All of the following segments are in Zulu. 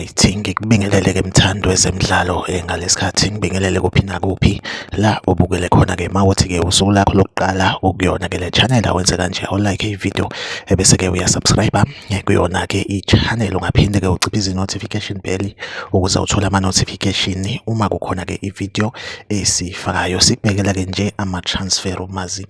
Alright, ngikubingelele-ke mthandi wezemidlalo ngalesikhathi ngibingelele kuphi nakuphi la ubukele khona-ke mawuthi-ke usuku lakho lokuqala ukuyona-ke le channel awenze kanje awulike i-video ebese-ke uyasubscribe kuyona-ke i-channel ungaphinde-ke uciphize i-notification bell ukuze uthole ama-notification uma kukhona-ke i-video esiyifakayo. Sikubhekela-ke nje ama-transfer umazi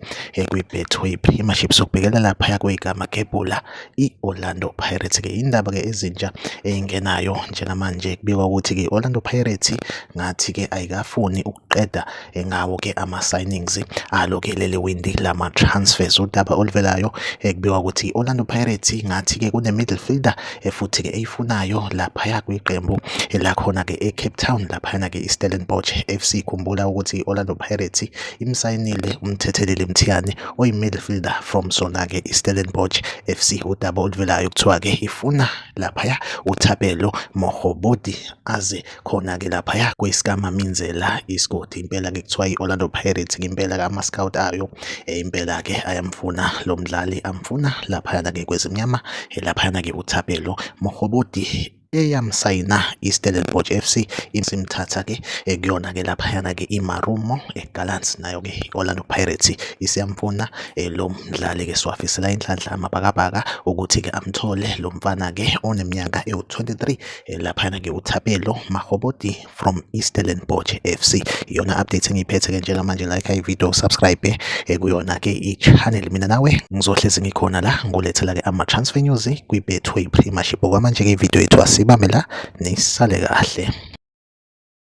kwi-Betway Premiership, sokubhekela laphaya kweyigamagebhula i-Orlando Pirates ke indaba ke ezintsha eyingenayo njengamanje kubikwa ukuthi ke i-Orlando Pirates ngathi ke ayikafuni ukuqeda ngawo ke ama-signings alo ke leli windi lama-transfers. Udaba oluvelayo kubikwa ukuthi i-Orlando Pirates ngathi ke kune-midfielder futhi ke eyifunayo laphaya kwiqembu lakhona ke e-Cape Town laphayana ke i-Stellenbosch FC. Khumbula ukuthi i-Orlando Pirates imsayinile uMthetheleli Mthiyane oyi-midfielder from sona-ke i-Stellenbosch FC. Udaba oluvelayo kuthiwa-ke ifuna laphaya uThapelo Mohobodi aze khona-ke laphaya kwesikaMaminzela isigodi. Impela-ke kuthiwa i-Orlando Pirates ngempela-ke ama-scout ayo impela-ke ayamfuna lo mdlali, amfuna laphayana-ke kwezimnyama laphayana-ke uThapelo Mohobodi eyamsayina iStellenbosch FC isimthatha ke kuyona ke laphayana ke iMarumo eGallants nayo ke i-Orlando Pirates isiyamfuna lo mdlali ke siwafisela inhlanhla amabhakabhaka ukuthi ke amthole lo mfana ke oneminyaka ewu-23 laphayana ke uThapelo Mahobodi from iStellenbosch FC. Iyona update engiyiphethe ke njengamanje, like i-video, subscribe kuyona ke i-channel. Mina nawe ngizohlezi ngikhona la ngulethela ke ama-transfer news kwi-Betway Premiership. Okwamanje ke i-video yethu asibambe la, nisale kahle.